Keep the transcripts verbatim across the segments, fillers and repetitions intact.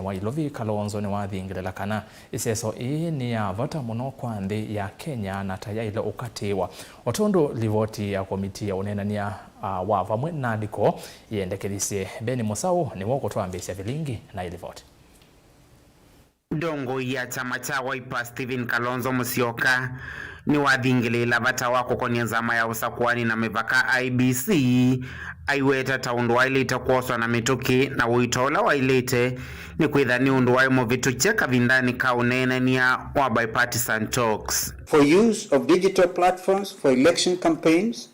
wa Ilovi Kalonzo nĩwathingĩlĩla kana ĩseso ĩĩ nĩ ya vata mũno kwa nthĩ ya Kenya na ta yaĩle ũkatĩĩwa. O tondũ livoti ya komiti ya ũneenany'a, a, wa vamwe NADCO yendekethisye, Ben Mũsaũ nĩwe ũkũtwambĩĩsya vilingi na ĩlivoti. Ndongoi ya kyama kya Wiper Stephen Kalonzo Musyoka nĩwathingĩlĩĩla vata wa kũkon'ya nzama ya ũsakũani na mĩvaka, I E B C, aiweta ta ũndũ waĩlĩte kwoswa na mĩtũkĩ na ũito ũla waĩlĩte, nĩkwĩtha nĩ ũndũ waĩ mũvĩtũkye kavindanĩ ka ũneenany'a wa bipartisan talks. For use of digital platforms for election campaigns,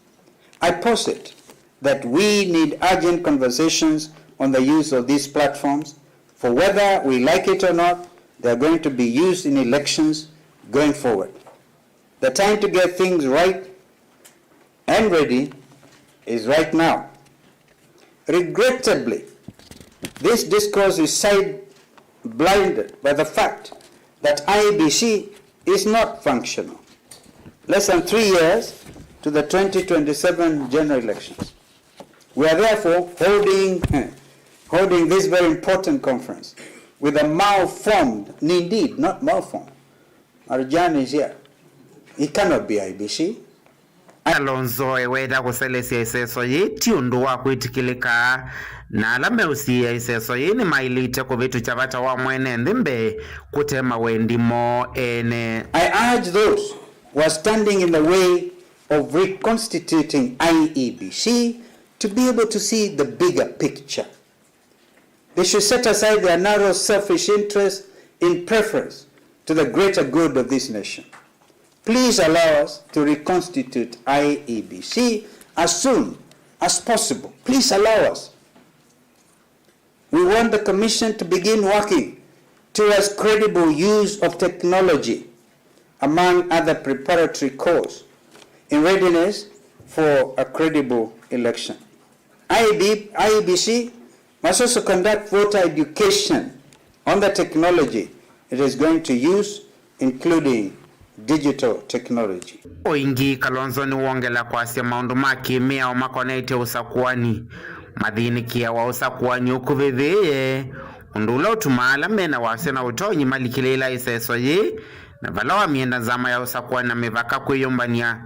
I posit that we need urgent conversations on the use of these platforms, for whether we like it or not, they are going to be used in elections going forward. The time to get things right and ready is right now. Regrettably, this discourse is side blinded by the fact that I E B C is not functional. Less than three years to the twenty twenty-seven general elections. We are therefore holding, holding this very important conference with a malformed, indeed, not malformed, Marjan is here. It cannot be I E B C. Kalonzo eweta kũselesya ĩseso yĩĩ ti ũndũ wa kwĩtĩkĩlĩka, na ala meũsiĩĩa ĩseso yĩĩ nĩmaĩlĩte kũvĩtũkya vata wa mwene nthĩ mbee kũte mawendi moo ene. I urge those who are standing in the way of reconstituting I E B C to be able to see the bigger picture. They should set aside their narrow selfish interests in preference to the greater good of this nation. Please allow us to reconstitute I E B C as soon as possible. Please allow us. We want the Commission to begin working towards credible use of technology, among other preparatory calls, in readiness for a credible election. I E B, I E B C must also conduct voter education on the technology it is going to use, including digital technology. O ĩngĩ, Kalonzo nĩwongela kwasya maũndũ ma kĩ-mĩao makonetye ũsakũani, mathĩnĩkĩa wa ũsakũani ũkuvĩvĩĩe, ũndũ ũla ũtumaa ala mena wasya na ũtonyi malikĩlĩĩla ĩseso yĩĩ, na vala wamyenda nzama ya ũsakũani na mĩvaka kwĩyũmbany'a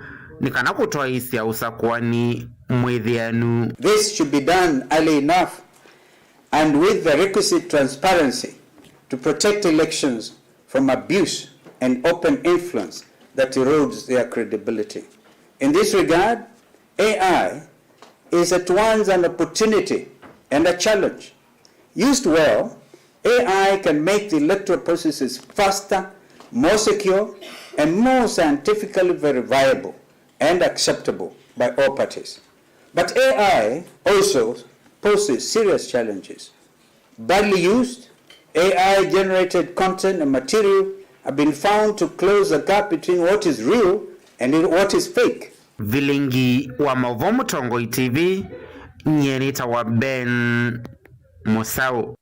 nĩ kana kũtwaĩĩsya ũsakũani mwĩthĩanu. This should be done early enough and with the requisite transparency to protect elections from abuse and open influence that erodes their credibility. In this regard, A I is at once an opportunity and a challenge. Used well, A I can make the electoral processes faster, more secure, and more scientifically verifiable and acceptable by all parties. But A I also poses serious challenges. Badly used, A I-generated content and material have been found to close the gap between what is real and what is fake. Vilingi wa maũvoo Mũtongoi T V, nyie nĩtawa Ben Mũsaũ.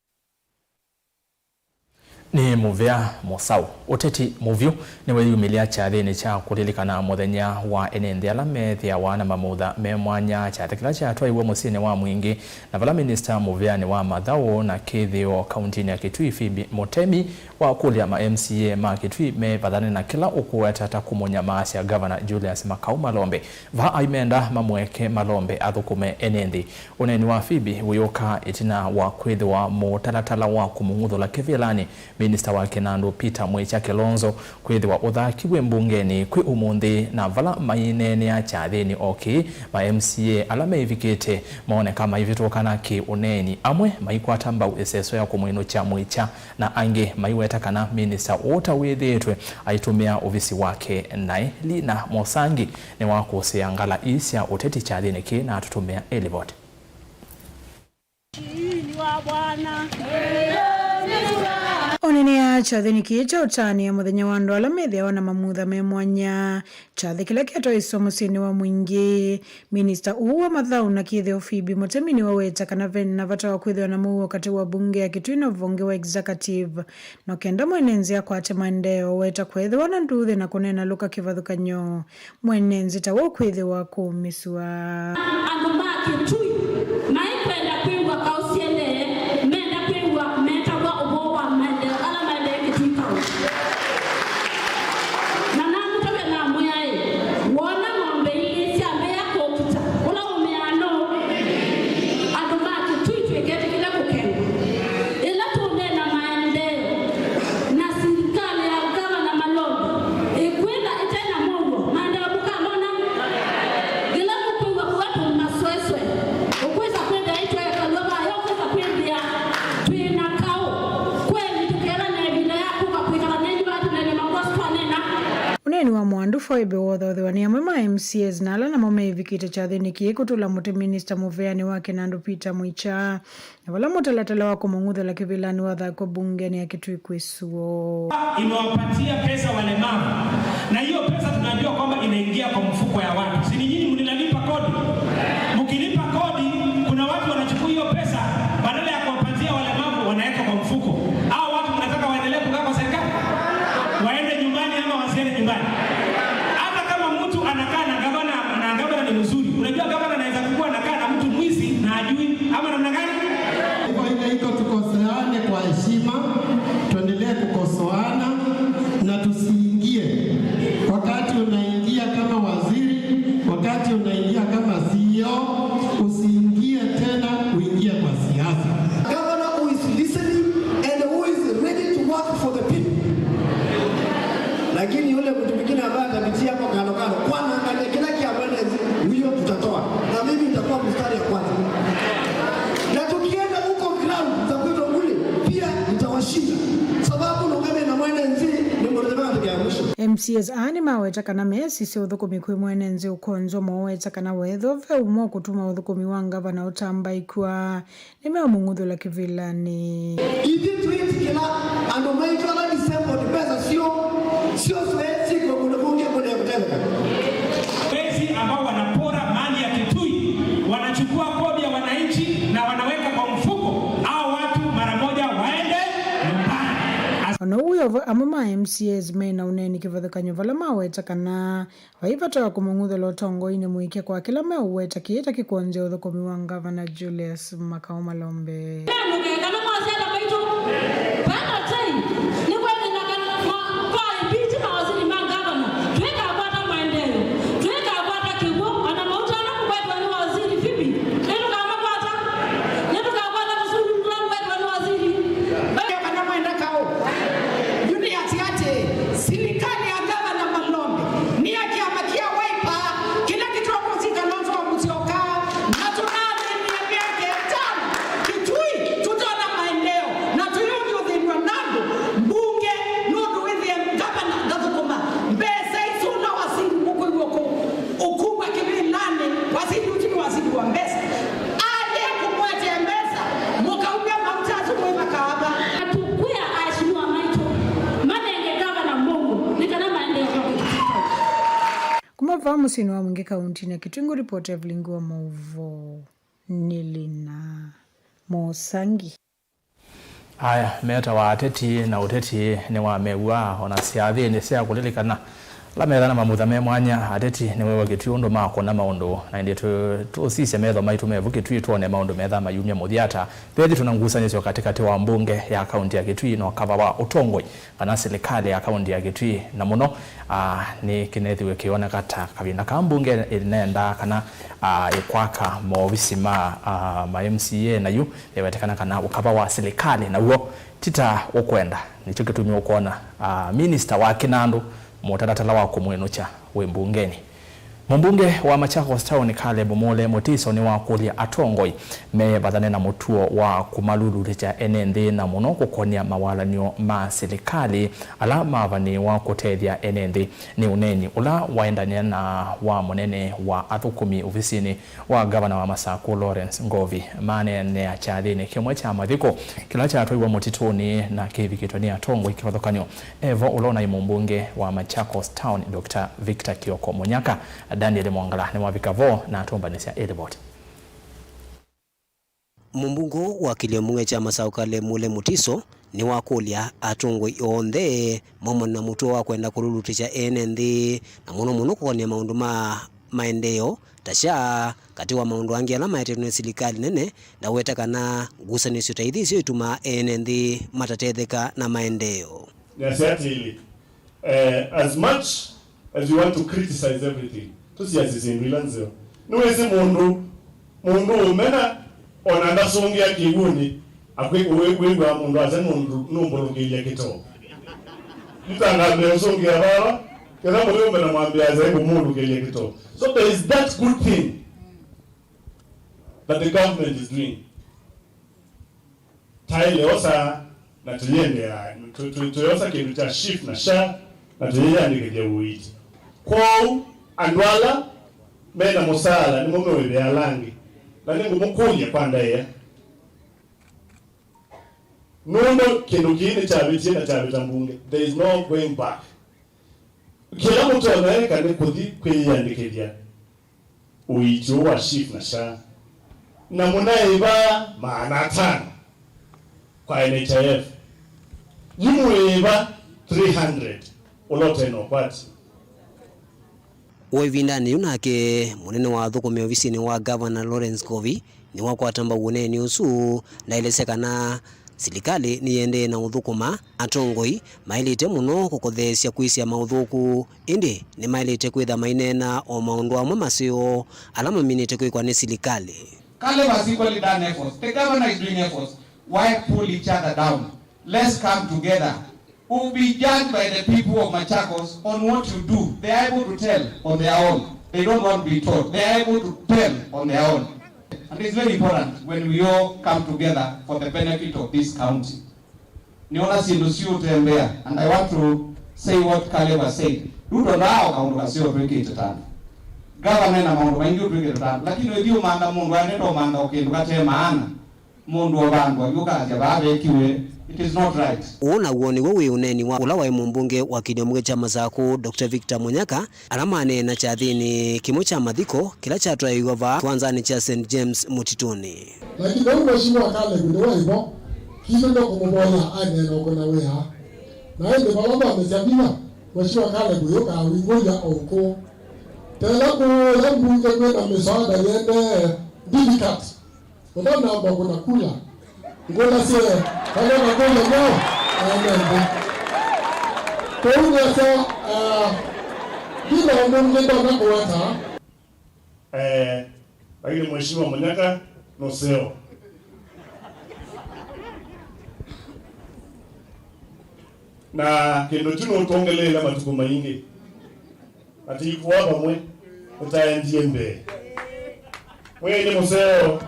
Nĩ mũvea Mũsaũ. Ũteti mũvyũ nĩweyumĩlya kyathĩnĩ kya kũlilikana mũthenya wa ene nthĩ ala methĩawa na mamutha me mwanya, kyathĩ kĩla kyatwaiwe mũsyĩnĩ wa Mwingĩ, na vala minista mũveanĩ wa mathaũ na kĩthĩo kauntinĩ ya Kitui Phoebe Mũtemi wakũlya ma M C A ma Kitui mevathane na kĩla ũkũweta ta kũmũnyamaasya Ngavana Julius Makau Malombe. Vaa aimenda mamũeke Malombe athũkũme ene nthĩ. Ũneeni wa Phoebe wĩũka ĩtina wa kwĩthĩwa mũtalatala wa kũmũng'uthũla kĩvĩlanĩ minista wa kĩnandũ Peter Mwĩkya Kilonzo kwĩthĩwa ũthakiw'e mbungenĩ kwĩ ũmũnthĩ, na vala maineenea kyathĩnĩ o kĩĩ, ma M C A ala meĩvikĩte mooneka maivĩtũkana kĩ-ũneeni, amwe maikwata mbau ĩseso ya kũmwĩnũkya Mwĩkya, na angĩ maiweta kana minista ũũ ta wĩthĩĩtwe aitũmĩa ovisi wake naĩ. Lina Mosangi nĩwakũsĩĩa ngala ii sya ũteti kyathĩnĩ kĩĩ na atũtũmĩa ĩlivoti. Onenea kyathĩnĩ kĩĩ kya ũtanĩa mũthenya wa andũ ala methĩawa na mamutha me mwanya, kyathĩ kĩla kĩatwaĩswe mũsyĩnĩ wa Mwingĩ. Minista ũũ wa mathaũ na kĩthĩo Phoebe Mũtemi nĩwaweta kana ve na vata wa kwĩthĩwa na mũuo katĩ wa mbunge ya Kitui na ũvonge wa executive, no kenda mwene nzĩ akwate maendeeo, weta kweethĩwa na nduuthĩ na kũneena lũka kĩvathũkany'o. Mwene nzĩ ta we ũkwĩthĩwa kũũmĩsũa. Andũ ma Kitui maikwenda kwĩw'a kaũ syendeee, menda kwĩw'a metavw'a ũvoo wa Foibe wothaũthĩwa nĩ amwe ma M C As na ala namo meĩvikĩte kyathĩnĩ kĩĩ kũtũla mũtĩ minista mũveanĩ wa kĩnandũ Peter Mwikya, na vala mũtalatala wa kũmũng'uthũla kĩvĩlanĩ wathakwa mbungenĩ ya Kitui kwĩ suo. Imewapatia pesa walemavu, na hiyo pesa tunajua kwamba inaingia kwa mfuko ya watu. Si ni nyinyi mlinalipa kodi? Mkilipa kodi, kuna watu wanachukua hiyo pesa, badala ya kuwapatia walemavu, wanaweka kwa mfuko. Hao watu mnataka waendelee kukaa kwa serikali? Waende nyumbani ama wasiende nyumbani? Hata kama mtu anakaa na gavana, na gavana ni mzuri, unajua gavana anaweza kuwa anakaa na mtu mwizi na ajui, ama namna gani? Hivyo ile iko, tukosoane kwa heshima, tuendelee kukosoana na tusiingie. Wakati unaingia kama waziri, wakati unaingia kama C E O, usiingie tena, uingie kwa siasa. Governor who is listening and who is ready to work for the people. Lakini yule mtu mwingine ambaye atapitia hapo kando kando, kwa anaangalia kila kia mwenezi, huyo tutatoa. Na mimi nitakuwa mstari ya kwanza. Na tukienda huko ground za kwetu kule, pia nitawashinda. Sababu nungame na mwenezi ni mwenezi ya mwisho. M C As aa nĩmaweta kana meesisya ũthũkũmi kwĩ mwene nthĩ ũkonzwa, moweta kana wethĩwa ve ũmwe ũkũtuma ũthũkũmi wa ngavana ũtambaĩkw'a, nĩmeũmũng'uthũla kĩvĩlanĩ. Ithyĩ twĩtĩkĩla andũ maitũ ala disabled mbesa syoo, syoo syĩkwe kũndũ kũngĩ kũnekũtetheka. Wezi ambao wanapora mali ya Kitui, wanachukua kodi ya wananchi na wanaweka kwa mfuko, hao watu mara moja waende nyumbani. As- Ona ũu wĩ o vo, amwe ma M C As me na ũneeni kĩvathũkany'o vala maweta kana vai vata wa kũmũng'uthũla ũtongoinĩ mũike kwa kĩla meũweta kĩĩ ta kĩkũonzya ũthũkũmi wa Ngavana Julius Makau Malombe. Nũkekana mwasyana maitũ, vena tai, nĩ kwethĩna kana ma-, kwa impeach mawaziri ma ngavana, twĩkakwata maendeeo, twĩkakwata kĩw'ũ, ona mauta ala kũkwetwa nĩ waziri Phoebe, nĩtũkamakwata, nĩtũkakwata mũsũngũ ũla kũkwetwa nĩ waziri. Kana mwenda kaũ? Yu nĩ atĩ atĩ, silikali ya Ngavana Malombe nĩ ya kĩama kĩa Wiper, kĩla kĩtongozĩ Kalonzo Musyoka, na tũnathĩnie mĩaka ĩtano, Kitui tũtona maendeeo, na tũyũngĩũthĩnw'a na andũ mbunge, nũndũ wĩthĩe ngavana ndathũkũma mbesa isu na waziri mũkwĩw'a kũ-, ũkuma kĩvĩlanĩ, waziri ũsu nĩ waziri wa mbesa. Aye kũmwetea mbesa, mũkaumya mauta asu mwĩ makaava. Natukwĩa aheshimiwa maitũ, manenge ngavana mũuo, nĩ kana maendeeo ma Kitui. Kuma vaa mũsyĩnĩ wa Mwingĩ kauntinĩ ya Kitui, ngũripoti Evelyn Ngua, maũvoo nĩ Lina Mũsangi. Aya metawa ateti na ũteti nĩwamew'aa ona syathĩnĩ sya kũlilikana ala methana mamutha me mwanya. Ateti nĩmewa Kitui ũndũ makũna maũndũ, na ĩndĩ tũ-, tũsisye metho maitũ mevu Kitui twone maũndũ metha mayumya mũthya ata. Vethĩtwe na ngusanĩsyo katĩkatĩ wa mbunge ya kaunti ya Kitui na ũkava wa ũtongoi kana silikalĩ ya kaunti ya Kitui, na mũno, ah, nĩ kĩnethiwe kĩoneka ta kavinda kaa mbunge ĩnendaa kana, ah, ĩkwaka maovisi ma, ah, ma M C A, na yu ĩwetekana kana ũkava wa silikalĩ naw'o ti ta ũkwenda. Nĩkyo kĩtumi ũkwona, ah, minista wa kĩnandũ mũtalatala wa kũmwĩnũkya wĩ mbungenĩ. Mũmbunge wa Machakos Town, Caleb Mule Mutiso, nĩwakũlya atongoi mevathane na mũtuo wa kũmalulutĩkya ene nthĩ, na mũno kũkonĩa mawalan'yo ma silikalĩ ala mavanĩĩwa kũtethya ene nthĩ. Nĩ ũneeni ũla waendanĩa na wa mũnene wa athũkũmi ovisinĩ wa ngavana wa Masaku, Lawrence Ngovi, maneenea kyathĩnĩ kĩmwe kya mathiko kĩla kyatwaiwe mũtitũnĩ na kĩvikĩtwe nĩ atongoi kĩvathũkany'o. Evo ũla ũnaĩ mũmbunge wa Machakos Town, Doctor Victor Kioko Munyaka, Daniel Mwangala nĩwavika vo na atũmbanĩsya ĩ livoti. Mũmbunge wa kĩlio mbunge kya Masaku, Caleb Mule Mutiso, nĩwakũlya atongoi onthe maumane na mũtuo wa kwenda kũlulutĩkya ene nthĩ, na mũno mũno kũkonĩa maũndũ ma maendeeo ta SHA, katĩ wa maũndũ angĩ ala maetetwe nĩ silikalĩ nene, ndaweta kana ngusanĩsyo ta ithi syo itumaa ene nthĩ matatetheka na maendeeo. Nĩasya atĩlĩ, eh, as much as you want to criticize everything, tũsiasye syĩndũ ila nzeo. Nĩwĩsĩ mũndũ, mũndũ ũmena ona ndasũngĩa kĩw'ũnĩ, akwĩ-, wĩ-, wĩw'aa mũndũ asya nũndũ nũmbũlũkĩlya kĩtoo. Nĩtangambĩa ũsũngĩa vava, ketha mũyũmbe na mwambĩa asya ngũmũlũkĩlya kĩtoo. So there is that good thing that the government is doing. Taĩle osa na tũyĩendeea, tũ-, tũ-, tũyosa kĩndũ kya SHIF na SHA na tũyĩyandĩkĩthya ũiiti. Kwoou andũ ala me na mũsaala nĩmo meũĩvĩa ala angĩ, na nĩngũmũkũlya kwa ndaĩa. Nũndũ kĩndũ kĩĩ nĩkyavĩtie na kyavĩta mbunge, there is no going back. Kĩla mũtonya eka nĩ kũthi kwĩyĩandĩkĩthya ũiiti ũũ wa SHIF na SHA, na mũnaĩva maana atano kwa N H I F, yu mũĩva three hundred ũla ũte na ũkwati. O ĩvindanĩ yĩu nake, mũnene wa athũkũmi ovisinĩ wa Ngavana Lawrence Ngovi nĩwakwata mbau ũneeni ũsu, na aelesya kana silikalĩ nĩyĩendee na ũthũkũma. Atongoi maĩlĩte mũno kũkotheesya kwĩsya maũthũku, ĩndĩ nĩmaĩlĩte kwĩtha maineena o maũndũ amwe maseo ala maminĩte kwĩkwa nĩ silikalĩ. Caleb has equally done efforts. The governor is doing efforts. Why pull each other down? Let's come together. We'll be judged by the people of Machakos on what you do. They are able to tell on their own. They don't want to be told. They are able to tell on their own. And it's very important when we all come together for the benefit of this county. Nĩona syĩndũ siũtembea, and I want to say what Caleb has said. Ruto ndaaoka ũndũ kaseo twĩkĩte tano. Gavana ena maũndũ maingĩ ũtwĩkĩte tano, lakini ũthi ũmantha mũndũ aendete ũmantha o kĩndũ kate maana. Mũndũ o vandũ ayũkasya vaa vekiwe, it is not right. Ũũ naw'o nĩw'o wĩ ũneeni wa ũla waĩ mũmbunge wa kĩlyombunge kya Masakũ, Doctor Victor Munyaka, ala maneena kyathĩnĩ kĩmwe kya mathiko kĩla kyatwaĩiwe vaa kĩwanzanĩ kya Saint James Mũtitũnĩ. Lakini ũu Mheshimiwa Caleb nĩwaĩ vo, kĩndũ nĩkũmũvoya aneena ũkũna wĩa. Na ĩndĩ vala vamesya vinya, Mheshimiwa Caleb yũkaa wingũlya o ũkũũ. Tela kũũya mbunge kwĩna mĩswada yĩendee difficult. Ũtanamba kũna kula, ngũlasye kana makũlya mo aende nthĩ. Kwoou nĩasya, ah, ndina ũndũ ũngĩ ndonya kũweta. Eh, lakini Mheshimiwa Munyaka nũseo. Na kĩndũ kyu nũtwongeleile matukũ maingĩ. Ati ikuwa vamwe, ũtaendie mbee. Mwĩĩ nĩ mũseo.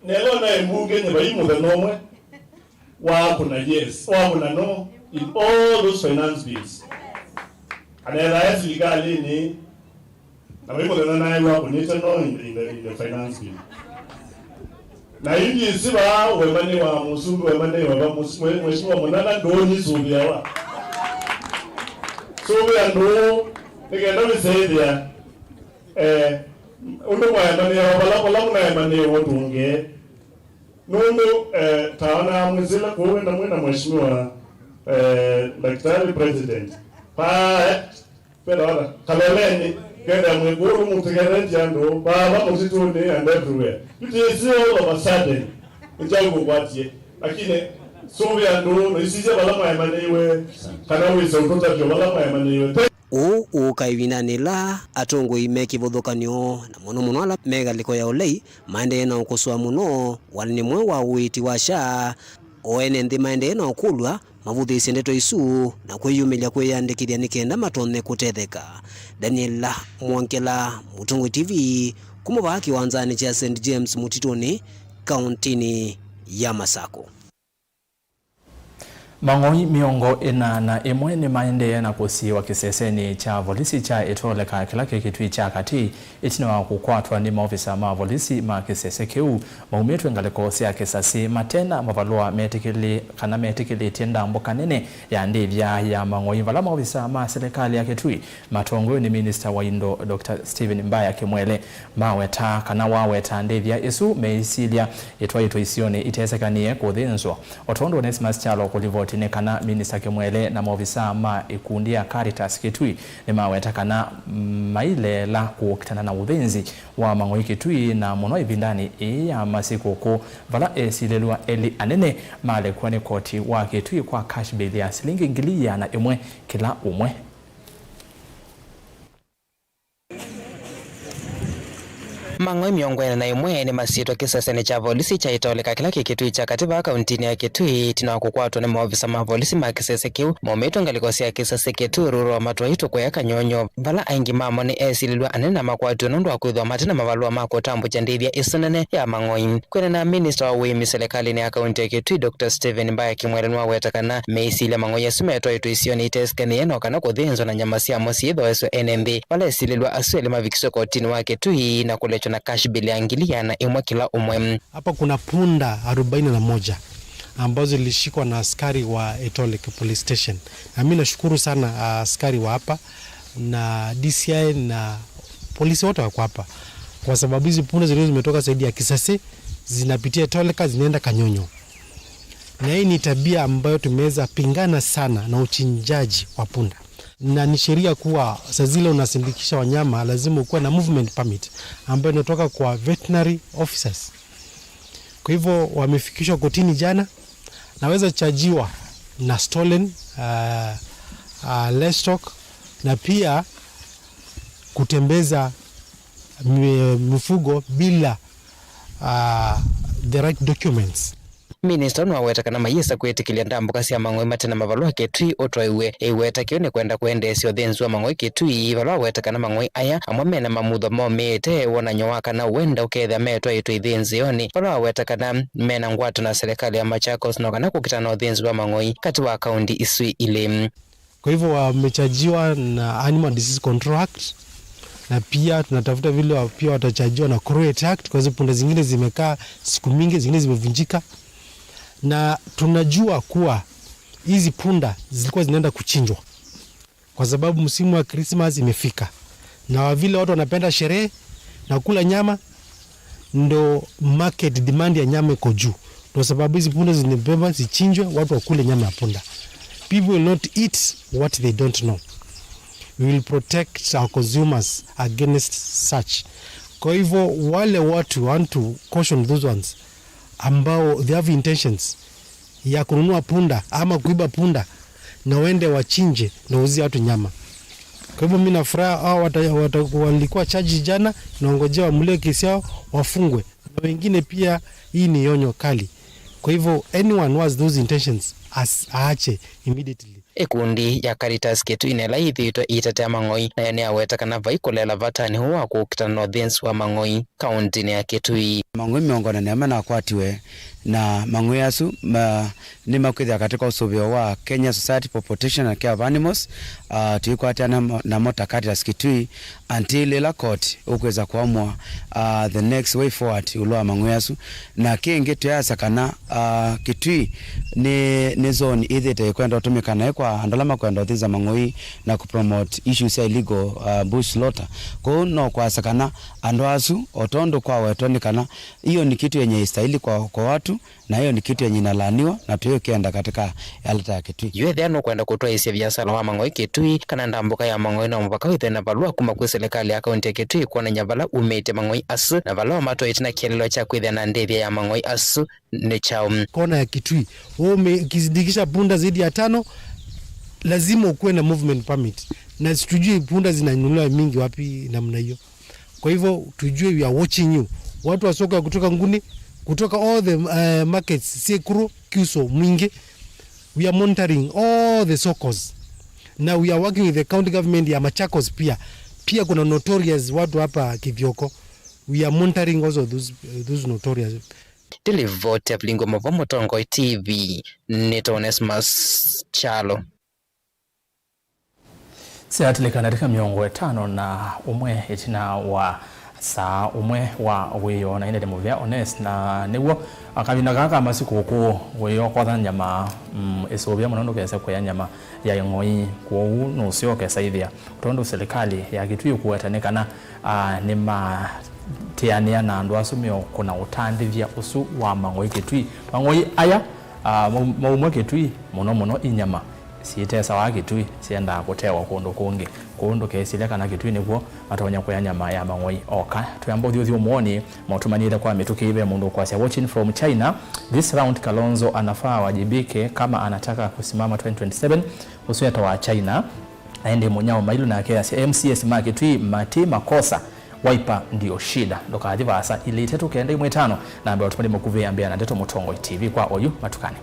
Nelo naĩ mbunge nyĩ vai mũthenya ũmwe wakũna yes, wakũna no in all those finance bills. Anethae silikalĩnĩ, na vai mũthenya naĩ wakũnĩte no in, in, the, in the finance bill. Na yu ndyĩsĩ vaa ũemanĩ wa mũsumbĩ, ũemanĩ wa va mũs-, mwe-, Mheshimiwa Munana ndũũnyisũvĩawa. Sũvĩa ndũũ, nĩ kenda wĩsethĩa, eh, ũndũ mwaemanĩawa, vala, vala mũnaemanĩawa tũngee. Nũndũ, eh, ta ona mwĩsĩla kũu wenda mwĩ na Mheshimiwa, eh, Daktari President. Paa, eh, Penda wala, kaloleni, kenda mwĩkũlũ mũtegeretie andũ, vava mũtitũnĩ and everywhere. Yu tĩsĩ all of a sudden, nĩkyaũkũkwatie. Lakini, sũvĩa andũ, na isisya vala mwaemanĩiwe, kana wĩse ũtũtavyo vala mwaemanĩiwe. Ũũ ũũka ĩvindanĩ ĩla atongoi me kĩvathũkany'o, na mũno mũno ala me ngalĩko ya ũlei, maendee na ũkosoa mũno walany'o mweũ wa ũiiti wa SHA. O ene nthĩ maendee na ũkũlw'a mavũthĩĩsye ndeto isu na kwĩyumĩlya kwĩyĩandĩkĩthya nĩ kenda matonye kũtetheka. Daniel Mwongela, Mũtongoi T V, kuma vaa kĩwanzanĩ kya Saint James Mũtitũnĩ, kaũntĩnĩ ya Masakũ. Mang'oi mĩongo ĩna na ĩmwe nĩmaendee na kũsiĩĩwa kĩsesenĩ kya volisi kya Ĩtoleka kĩla kĩ Kĩtui kya Katĩ, ĩtina wa kũkwatwa nĩ maovisa ma volisi ma kĩsese kĩu maumĩtw'e ngalĩko sya kĩsasĩ mate na mavalũa metĩkĩlĩ-, kana metĩkĩlĩtye ndambũka nene ya ndĩthya ya mang'oi, vala maovisa ma silikalĩ ya Kĩtui matongoew'e nĩ minista wa indo, Doctor Stephen Mbaya Kimwele, maweta kana waweta ndĩthya ĩsu meĩsilya ĩtwaĩtwe isionĩ itesekanĩe kũthĩnzwa. O tondũ Onesmus Kyalo kũlivoti nĩ kana minista Kimwele na maovisa ma ĩkundi ya Caritas Kĩtui nĩmaweta kana maileela kũkitana na ũthĩnzi wa mang'oi Kĩtui, na mũno ĩvindanĩ ĩĩ ya masikũkũ, vala esilĩlw'a elĩ anene malekw'a nĩ koti wa Kĩtui kwa cash bail ya silingi ngili ĩana ĩmwe kĩla ũmwe. Mang'oi mĩongo ĩna na ĩmwe nĩmasyĩtwe kĩsesenĩ kya volisi kya Itolika kĩla kĩ Kitui kya katĩ vaa kauntinĩ ya Kitui, ĩtina wa kũkwatwa nĩ maovisa ma volisi ma kĩsese kĩu maumĩtwe ngalĩko sya kĩsese kĩu Rural Matwai tũkwea Kanyonyo, vala aingĩ mamo nĩ esilĩlw'a anene na makwatiwe nũndũ wa kwĩthwa mate na mavalũa ma kũtambũkya ndĩthya ĩsu nene ya Mang'oi. Kwĩanana na minista wa ũĩmi silikalĩnĩ ya kaunti ya Kitui, Doctor Stephen Mbaya Kimwele nĩwaweta kana meisĩlya Mang'oi asu metwaĩtwe isionĩ itesikanĩe no kana kũthĩnzwa na nyama syamo syĩthooeswe ene nthĩ. Vala esilĩlw'a asu elĩ mavikiswe kotinĩ wa Kitui na kũlekya na cash bail ya ngili ĩana ĩmwe kĩla ũmwe. Hapa kuna punda arobaini na moja ambazo zilishikwa na askari wa Etolek Police Station. Na mimi nashukuru sana, ah, askari wa hapa na D C I na polisi wote wako hapa. Kwa sababu hizi punda zilikuwa zimetoka zaidi ya Kisase, zinapitia Etoleka, zinaenda Kanyonyo. Na hii ni tabia ambayo tumeweza pingana sana na uchinjaji wa punda. Na ni sheria kuwa saa zile unasindikisha wanyama, lazima ukuwe na movement permit ambayo inatoka kwa veterinary officers. Kwa hivyo wamefikishwa kotini jana, naweza chajiwa na stolen, uh, uh, livestock na pia kutembeza mi-, mifugo bila, uh, the right documents. Minista nĩwaweta kana mayĩsa kwĩtĩkĩlya ndambũka sya Mang'oi mate na mavalũa Kitui ũtwaĩwe. Ĩweta kĩu nĩkwenda kũendeesya ũthĩnzi wa Mang'oi Kitui, vala waweta kana Mang'oi aya amwe mena mamutho momĩĩte wonany'o wa kana wenda ũkethĩa metwaĩtwe ithĩnzĩonĩ, vala waweta kana mena ngwato na silikalĩ ya Machakos no kana kũkitana na ũthĩnzi wa Mang'oi katĩ wa kaunti isu ilĩ. Kwa hivyo wamechajiwa na Animal Disease Control Act, na pia tunatafuta vile wa-, pia watachajiwa na Cruelty Act, kwa sababu punda zingine zimekaa siku mingi, zingine zimevunjika. Na tunajua kuwa hizi punda zilikuwa zinaenda kuchinjwa kwa sababu msimu wa Christmas imefika, na wa vile watu wanapenda sherehe na kula nyama, ndo market demand ya nyama iko juu, ndo sababu hizi punda zinabeba zichinjwe, watu wakule nyama ya punda. People will not eat what they don't know. We will protect our consumers against such. Kwa hivyo wale watu want to caution those ones ambao they have intentions ya kununua punda ama kuiba punda na waende wachinje na wauzie watu nyama. Kwa hivyo mimi na furaha hao wata, wata, walikuwa charge jana, naongojea wamulie kesi yao, wafungwe. Na wengine pia, hii ni onyo kali. Kwa hivyo anyone who has those intentions, as-, aache immediately. Ĩkundi ya Caritas Kitui na ĩla yĩthĩĩtwe ĩitetea Mang'oi, nayo nĩyaweta kana vai kũleela vatanĩ ũũ wa kũkitana na ũthĩnzi wa Mang'oi kauntinĩ ya Kitui. Mang'oi mĩongo ĩna na ĩmwe nakwatiwe, na Mang'oi asu ma-, nĩmakwĩthĩa katika ũsũvĩo wa Kenya Society for Protection and Care of Animals, ah, tũikwatana mo-, namo ta Caritas Kitui, until ĩla court ũkwĩsa kũamũa, uh, the next way forward ĩũlũ wa mang'oi asu. Na kĩngĩ twĩasa kana, uh, Kitui nĩ, nĩ zone ĩthĩte ĩkwenda ũtũmĩka naĩ kwa andũ ala makwenda ũthĩnza mang'oi na kũpromote issues sya illegal, uh, bush slaughter. Kwoou no kwasa kana andũ asu, o tondũ kwawetwa nĩ kana hiyo ni kitu yenye istahili kwa, kwa watu, na hiyo ni kitu yenye inalaaniwa na tũyĩkenda katika yaleta ya Kitui. Yu ethĩa nũkwenda kũtwaĩĩsya viasala wa mang'oi Kitui kana ndambũka ya mang'oi, no mũvaka wĩthĩe na valũa kuma kwĩ silikalĩ ya kaunti ya Kitui kwonany'a vala umĩte mang'oi asu na vala ũmatwaĩte na kĩeleelo kya kwĩthĩa na ndĩthya ya mang'oi asu nĩ kyaũ. Kona ya Kitui, wewe umekizindikisha punda zaidi ya tano, lazima ukuwe na movement permit, na situjui punda zinanunuliwa mingi wapi namna hiyo. Kwa hivyo tujue, we are watching you. Watu wa soko ya kutoka Nguni, kutoka all the, eh, markets, Sekuru, Kiuso, Mwingi, we are monitoring all the sokos. Na we are working with the county government ya Machakos pia. Pia kuna notorious watu hapa Kithioko. We are monitoring also those, those notorious. Ndilivoti ya Vilingo Mavo Mũtongoi T V, nĩ Onesmus Kyalo. Syatĩlĩka ndatĩka mĩongo ĩtano na ũmwe ĩtina wa saa ũmwe wa wĩoo na ĩndĩ nĩ mũvea Ones, na nĩw'o kavinda kaa ka masikũkũ wĩoo kwatha nyama, mm, ĩsũvĩa mũno ndũkese kũya nyama ya ĩng'oi, kwoou nũseo ũkesa ĩthĩa. Tondũ silikalĩ ya Kitui ĩkũweta nĩ kana, ah, nĩmatĩanĩa na andũ asu meũkũna ũtandĩthya ũsu wa mang'oi Kitui. Mang'oi aya, ah, mau-, maumw'a Kitui, mũno mũno inyama syĩtesawa Kitui syendaa kũtewa kũndũ kũngĩ. Kwoou ndũkesĩle kana Kitui nĩkw'o matonya kũya nyama ya mang'oi oka. Twĩamba ũthyũthyũmũonĩ, maũtũmanyĩte kwa mĩtũkĩ ve mũndũ ũkwasya, "Watching from China, this round Kalonzo anafaa awajibike kama anataka kusimama twenty twenty-seven." Ũsu etawa China. Na ĩndĩ Mũnyao Mailu nake asya, M C As ma Kitui mati makosa Wiper ndio shida. Ndũkathi vaasa, ilĩ itatũ kenda ĩmwe ĩtano, na mbee ũtũmani mũkuvĩ ambĩa na Ndeto Mũtongoi T V kwa oyu matukani.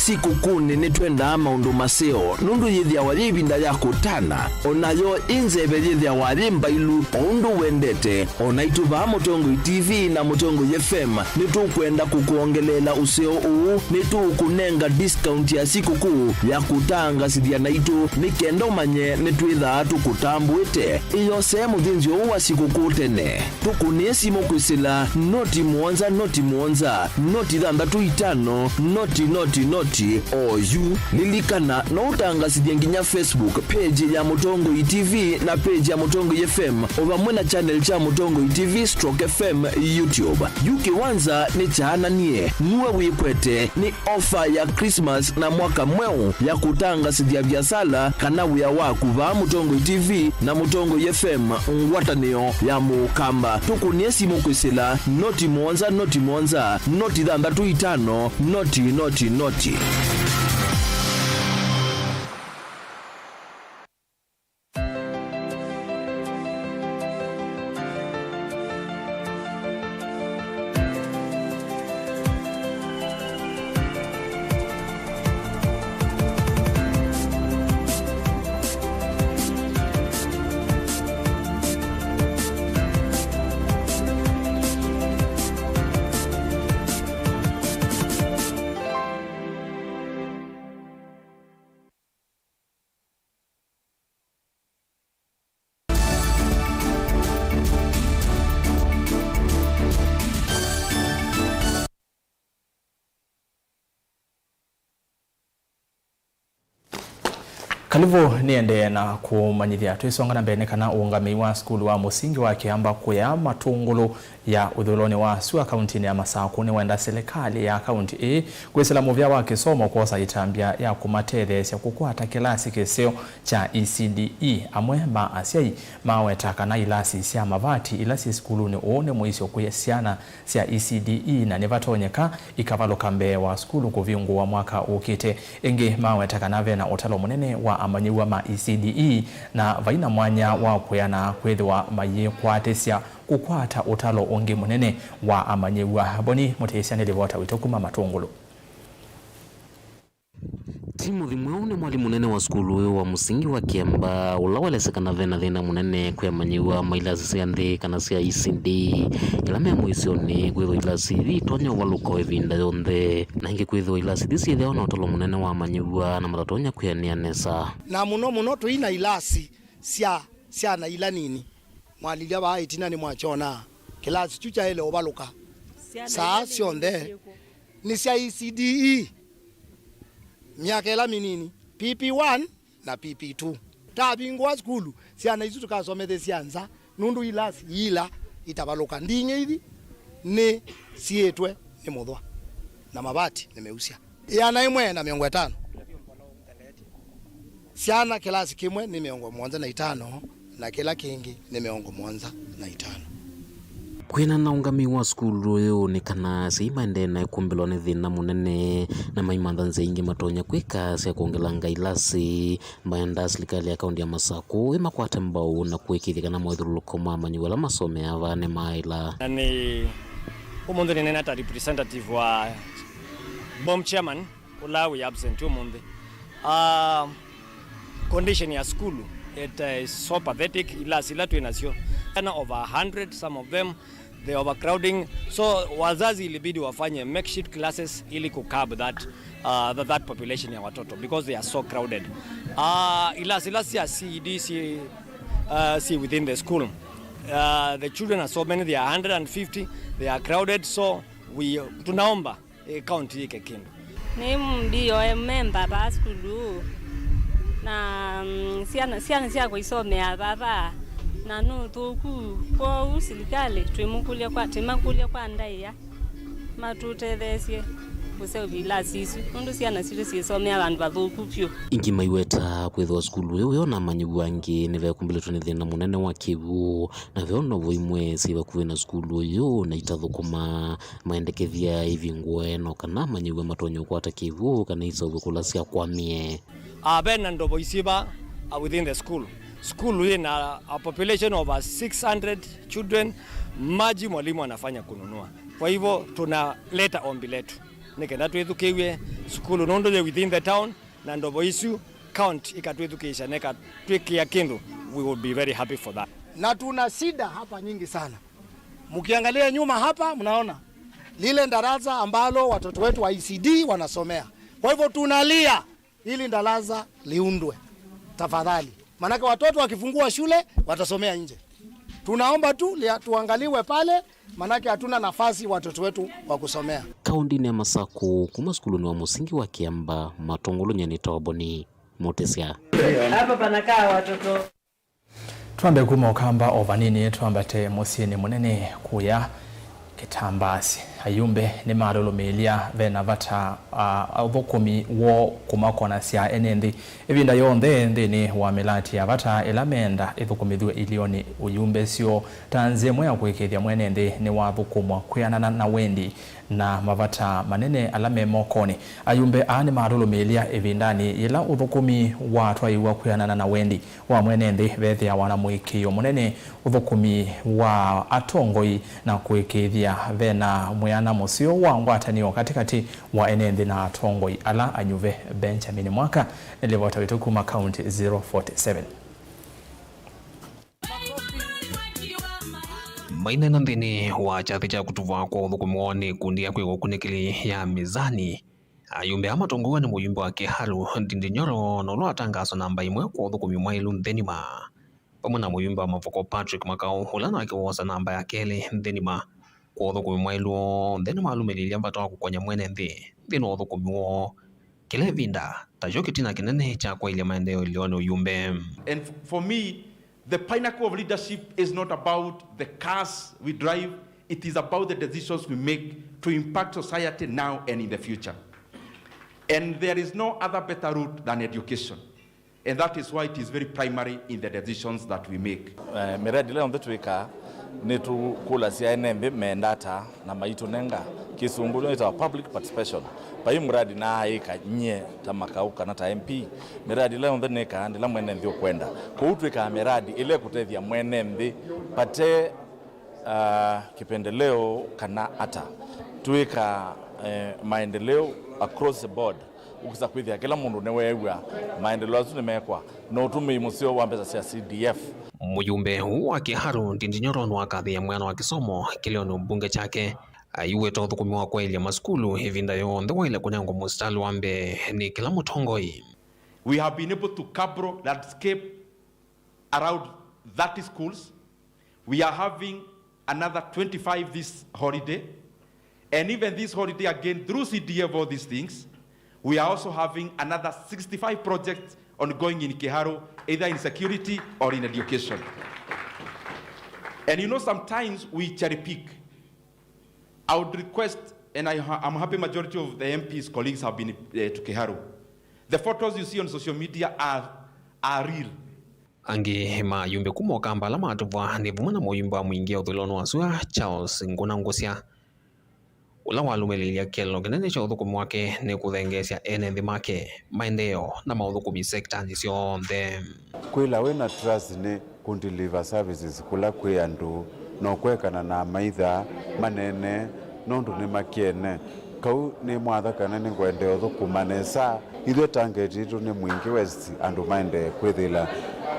Sikũkũnĩ nĩtwendaa maũndũ maseo, nũndũ yĩthĩawa yĩ ĩvinda ya kũtana, o nayo ĩ nzeve yĩthĩawa yĩ mbailu, o ũndũ wendete. O naitũ vaa Mũtongoi T V na Mũtongoi F M nĩtũkwenda kũkwongeleela ũseo ũũ. Nĩtũũkũnenga discount ya sikũkũ ya kũtangasĩthya naitũ, nĩ kenda ũmanye nĩtwĩthaa tũkũtambũĩte. Ĩyosee mũthĩnzĩo ũũ wa sikũkũ tene. Tũkũnĩe simũ kwĩsĩla noti mũonza noti mũonza, noti thanthatũ itano, noti, noti, noti, oyu. Lilikana, no ũtangasĩthye nginya Facebook page ya Mũtongoi T V na page ya Mũtongoi F M, o vamwe na channel kya Mũtongoi T V stroke F M YouTube. Yu kĩwanza nĩ kyaananie, nue wĩkwete, nĩ ofa ya Christmas na mwaka mweũ ya kũtangasĩthya viasala kana wĩa waku vaa Mũtongoi T V na Mũtongoi F M, ngwatanĩo ya Mũkamba. Tũkũnĩe simũ kwĩsĩla noti mũonza noti mũonza, noti thanthatũ itano, noti, noti, noti. Kalĩvu nĩendee na kũmanyĩthya. Twĩsonga na mbee, nĩ kana ũũngamĩi wa sukulu wa mũsingi wa Kĩamba kũya Matũngũlũ ya ũthũĩlonĩ wa sua kauntinĩ ya Masakũ nĩwenda silikalĩ ya kaunti ĩĩ kwĩsĩla mũvĩa wa kĩsomo kwosa ĩtambya ya kũmatetheesya kũkwata kĩlasi kĩseo kya E C D E. Amwe ma asyai maweta kana ilasi sya mavati ila syĩ sukulunĩ ũũ nĩ mũisyo kwĩ syana sya E C D E, na nĩvatonyeka ikavalũka mbee wa sukulu kũvingũwa mwaka ũkĩte. Ĩngĩ maweta kana ve na ũtalo mũnene wa amanyĩw'a ma E C D E, na vai na mwanya wa kwĩana kwĩthĩwa mayĩkwatĩsya kũkwata ũtalo ũngĩ mũnene wa amanyĩw'a. Boni Mũtĩsya nĩ livota witũ kuma Matũngũlũ. Timothy Mweũ nĩ mwalimũ mũnene wa sukulu ũyũ wa mũsingi wa Kĩamba, ũla waelesya kana ve na thĩna mũnene kwĩ amanyĩw'a ma ilasi sya nthĩ kana sya E C D E, ĩla me mũisyonĩ kwĩthwa ilasi ithi itonya ũvalũka o ĩvinda yonthe, na ĩngĩ kwĩthĩwa ilasi ithi syĩthĩawa na ũtalo mũnene wa amanyĩw'a na matatonya kwĩanĩa nesa. Na mũno mũno tũi na ilasi sya syana ila nini. Mwalilya vaa ĩtina nĩmwakyonaa. Kĩlasi kyu kyaĩle ũvalũka saa syonthe. Nĩ sya E C D E. Myaka ĩla mĩnini, P P one na P P two. Tavingũa sukulu, syana isu tũkasomethesya nza, nũndũ ilasi iila itavalũka. Nding'e ithi nĩ siĩtwe nĩ mũthwa, na mavati nĩ meusya. Ĩana ĩmwe na mĩongo ĩtano. Syana kĩlasi kĩmwe nĩ mĩongo mũonza na itano, na kĩla kĩngĩ nĩ mĩongo mũonza na itano. Kwĩana na ũngamĩi wa sukulu ũyũ nĩ kana asyai maendee na ĩkũmbĩlwa nĩ thĩna mũnene, na maimantha nzĩa ingĩ matonya kwĩka sya kwongelanga ilasi. Maendaa silikalĩ ya kaunti ya Masakũ ĩmakwate mbau na kũĩkĩĩthya kana moĩthũlũlũko ma amanyĩw'a ala masomeaa vaa nĩ maaĩla. Na nĩ ũmũnthĩ nĩneena ta representative wa BOM chairman. Ũla wĩ absent ũmũnthĩ. Ah, condition ya sukulu, it, uh, is so pathetic. Ilasi ila twĩ nasyo, ana over a hundred, some of them, the overcrowding. So wazazi ilibidi wafanye makeshift classes ili ku curb that, uh, that, that population ya watoto because they are so crowded. Ah, ilasi ila sya C E D si, uh, si within the school. Uh, the children are so many, they are a hundred and fifty, they are crowded, so we, tunaomba eh, county yĩke kĩndũ. Nĩ D O M member vaa sukulu, na, mm, syana, syana syakwa isomea vava, na nĩ ũthũku. Kwoou silikalĩ twĩmũkũlya kwa, twĩmakũlya kwa ndaĩa matũtetheesye kũseũvya ilasi isu, nũndũ syana sitũ syĩsomea vandũ vathũku vyũ. Ingĩ maiweta Kwĩthĩwa sukulu ũyũ wĩona amanyĩw'a angĩ nĩvekumbĩlĩtwe nĩ thĩna mũnene wa kĩw'ũ, na ve ũndũ imwe syĩ vakuvĩ na sukulu ũyũ na itathũkũma, maendekethya ivingũe no kana amanyĩw'a matonya ũkwata kĩw'ũ kana iseũvye kũla syakwamie. Ah, ve na ndovo isĩ va, ah, within the school. School yĩ na a population of, ah, six hundred children, maji mwalimu anafanya kununua. Kwa hivyo tunaleta ombi letu nĩ kenda twĩthukĩw'e sukulu nũndũ yĩ within the town, na ndovo isu county ikatwĩthukĩĩsya na ikatwĩkĩa kĩndũ, we would be very happy for that. Na tuna shida hapa nyingi sana. Mkiangalia nyuma hapa, mnaona lile darasa ambalo watoto wetu wa E C D wanasomea. Kwa hivyo tunalia ili darasa liundwe. Tafadhali. Maanake watoto wakifungua shule, watasomea nje. Tunaomba tu lia-, tuangaliwe pale, maanake hatuna nafasi watoto wetu wa kusomea. Kaũndĩnĩ ya Masakũ, kuma sukulunĩ wa mũsingi wa Kĩamba, matongolony'a nĩ Toboni Mũtĩsya. Hapa panakaa watoto. Twambe kuma Ũkamba o vanini, twambate mũsyĩnĩ mũnene kũya Kĩtambasi. Ayumbe nĩmalũlũmĩĩlya ve na vata, a, ũthũkũmi woo kũmakonasya ene nthĩ ĩvinda yonthe nthĩnĩ wa mĩlati ya vata ĩla meenda ĩthũkũmĩthw'e ilionĩ ũyumbe syoo ta nzĩa ĩmwe ya kũĩkĩĩthya mwene nthĩ nĩwathũkũmwa kwĩanana na wendi na mavata manene ala me mokonĩ. Ayumbe aa nĩmalũlũmĩĩlya ĩvindanĩ yĩla ũthũkũmi watwaĩwa kwĩanana na wendi wa mwene nthĩ, vethĩawa na mũĩkĩĩo mũnene ũthũkũmi wa atongoi na kũĩkĩĩthya ve na mwĩana mũseo wa ngwatanĩo katĩkatĩ wa ene nthĩ na atongoi ala anyuve. Benjamin Mwaka nĩ livota witũ kuma County zero forty seven. Maineena nthĩnĩ wa kyathĩ kya kũtuvwa kwa ũthũkũmi woo nĩ ikundi ya kwĩw'a ũkunĩkĩli ya Mizani, ayumbe aa matongoew'a nĩ mũyumbe wa Kiharu, Ndindi Nyoro, na ũla watangaaswa namba ĩmwe kwa ũthũkũmi mwaĩlu nthĩ nima, vamwe na mũyumbe wa Mavoko Patrick Makau, ũla nake woosa namba ya kelĩ nthĩ nima kwa ũthũkũmi mwaĩlu woo nthĩ, nĩmalũmĩlĩĩlya vata wa kũkony'a mwene nthĩ nthĩnĩ wa ũthũkũmi woo kĩla ĩvinda, takyo kĩtina kĩnene kya kwaĩlya maendeeo ĩlĩonĩ ũyumbe. And f-, for me, the pinnacle of leadership is not about the cars we drive, it is about the decisions we make to impact society now and in the future. And there is no other better route than education. And that is why it is very primary in the decisions that we make. Eh, mĩradi ĩla yonthe twĩkaa, nĩtũkũlasya ene nthĩ meenda ata na maitũnenga. Kĩsũngũ nĩtawa public participation. Vai mradi naaĩka nyie ta Makau kana ta M P, mĩradi ĩla yonthe nĩkaa ndĩla mwene nthĩ ũkwenda. Kwoou twĩkaa mĩradi ĩla ĩkũtethya mwene nthĩ vate, ah, kĩpendeleo kana ata. Twĩkaa, eh, maendeleo across the board. Ũkĩsa kwĩthĩa kĩla mũndũ nĩweew'a maendeleo asu nĩmekwa na ũtũmĩi mũseo wa mbesa sya C D F. Mũyumbe ũũ wa Kiharu, Ndindi Nyoro, nĩwakathĩĩe mwĩana wa kĩsomo kĩlĩonĩ mbunge kyake, aiweta ũthũkũmi wa kwaĩlya masukulu ĩvinda yonthe waĩle kũnengwa mũsitalĩ wa mbee nĩ kĩla mũtongoi. We have been able to cabro landscape around thirty schools. We are having another twenty-five this holiday. And even this holiday again, through C D F, all these things, we are also having another sixty-five projects ongoing in Kiharu, either in security or in education. And you know, sometimes we cherry pick. I would request, and I ha-, I'm happy majority of the M P's colleagues have been, eh, to Kiharu. The photos you see on social media are, are real. Angĩ ma ayumbe kuma Ũkamba ala matũvwa nĩ vamwe na mũyumbe wa Mwingi ũthũĩlonĩ wa sua, Charles Nguna Ngũsya, ũla walũmĩlĩĩlya kĩeleelo kĩnene kya ũthũkũmi wake nĩ kũthengeesya ene nthĩ make maendeeo na maũthũkũmi sektanĩ syonthe. Kwĩla wĩ na trust nĩ kũndeliver services kũla kwĩ andũ, na ũkwekana na amaitha manene nũndũ nĩmakene. Kau nĩ mwatha kana nĩngwendea ũthũkũma nesa. Ithyĩ target yitũ nĩ Mwingi West, andũ maendee kwĩthĩla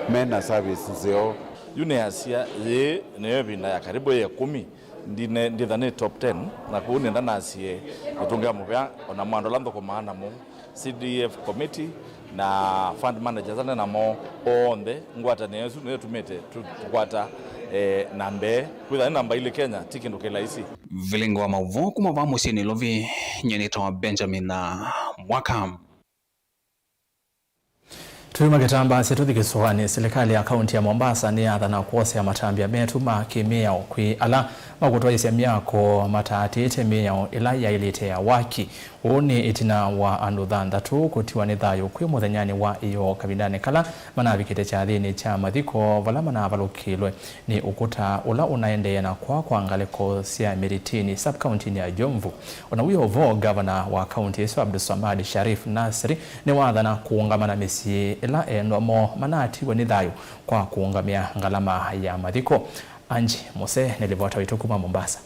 me na service nzeo. Yu nĩasya yĩĩ nĩyo ĩvinda ya karibu ya ĩkũmi, ndine-, nditha nĩ top ten, na kũu nĩenda nasye nĩtũngĩa mũvea ona mwa andũ ala nthũkũmaa namo. C D F committee na fund managers ane namo onthe, ngwatanĩo ĩsu nĩyo ĩtumĩte tũ-, tũkwata, eh, namba ĩĩ. Kwĩthwa nĩ namba ilĩ Kenya ti kĩndũ kĩ laisi. Vilingi wa maũvoo kuma vaa mũsyĩ Nairobi, nyie nĩtawa Benjamin na Mwaka. Tũyuma kĩtambaa sya tũthi kĩsũanĩ, silikalĩ ya kaunti ya Mombasa nĩyathana kwosea matambya metũ ma kĩmĩao kwĩ ala makũtwaĩsya myako mataatĩĩte mĩao ĩla yaĩlĩte ya waki. Ũũ nĩ ĩtina wa andũ thanthatũ kũtiwa nĩ thayũ kwĩ mũthenyanĩ wa ĩyoo kavindanĩ kala manavikĩte kyathĩnĩ kya mathiko vala manavalũkĩlwe nĩ ũkũta ũla ũnaendeea na kwakwa ngalĩko sya Mĩrĩtĩnĩ, sub-kauntinĩ ya Jomvu. O na wĩ o vo, ngavana wa kaunti ĩsu Abdulswamad Sharif Nasri nĩwathana kũũngama na mĩsyĩ ĩla endwa moo manatiwe nĩ thayũ kwa kũũngamĩa ngalama ya mathiko. Angie Muse nĩ livota witũ kuma Mombasa.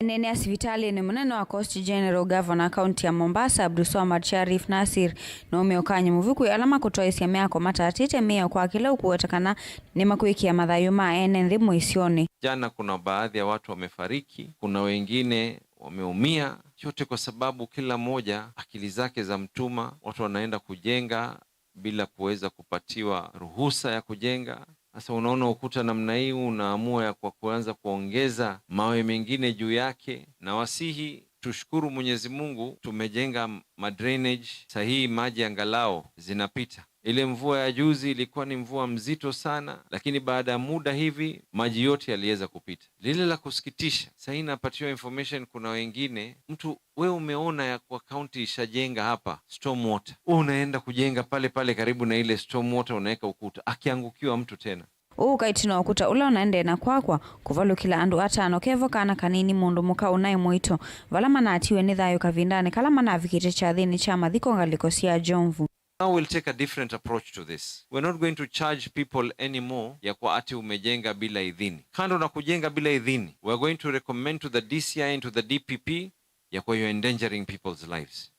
Aneenea sivitalĩnĩ mũnene wa Coast General, Governor kaunti ya Mombasa, Abdulswamad Sharif Nasir, nũũmĩa ũkany'o mũvyũ kwĩ ala makũtwaĩsya myako matatĩte mĩao kwa kĩla ũkũwetekana nĩmakwĩkĩa mathayũ ma ene nthĩ mũisyonĩ. Jana kuna baadhi ya watu wamefariki, kuna wengine wameumia, yote kwa sababu kila mmoja akili zake za mtuma, watu wanaenda kujenga bila kuweza kupatiwa ruhusa ya kujenga. Sasa unaona ukuta namna hii, unaamua ya kwa kuanza kuongeza mawe mengine juu yake. Na wasihi, tushukuru Mwenyezi Mungu, tumejenga ma drainage, saa hii maji angalau zinapita. Ile mvua ya juzi ilikuwa ni mvua mzito sana, lakini baada ya muda hivi maji yote yaliweza kupita. Lile la kusikitisha, saa hii napatiwa information, kuna wengine, mtu we umeona ya kwa county ishajenga hapa storm water, we unaenda kujenga pale pale karibu na ile storm water, unaweka ukuta, akiangukiwa mtu tena. Ũu ũka ĩtina wa ũkũta ũla ũnaendee na kwakwa, kũvalũkĩla andũ atano, kevo kana kanini, mũndũ mũka ũnaĩ mũito, vala manatiwe nĩ thayũ kavindanĩ kala manavikĩte kyathĩnĩ kya mathiko ngalĩko sya Jomvu. Now we'll take a different approach to this. We're not going to charge people anymore ya kwa ati umejenga bila idhini. Kando na kujenga bila idhini, we're going to recommend to the D C I and to the D P P ya kwa you're endangering people's lives.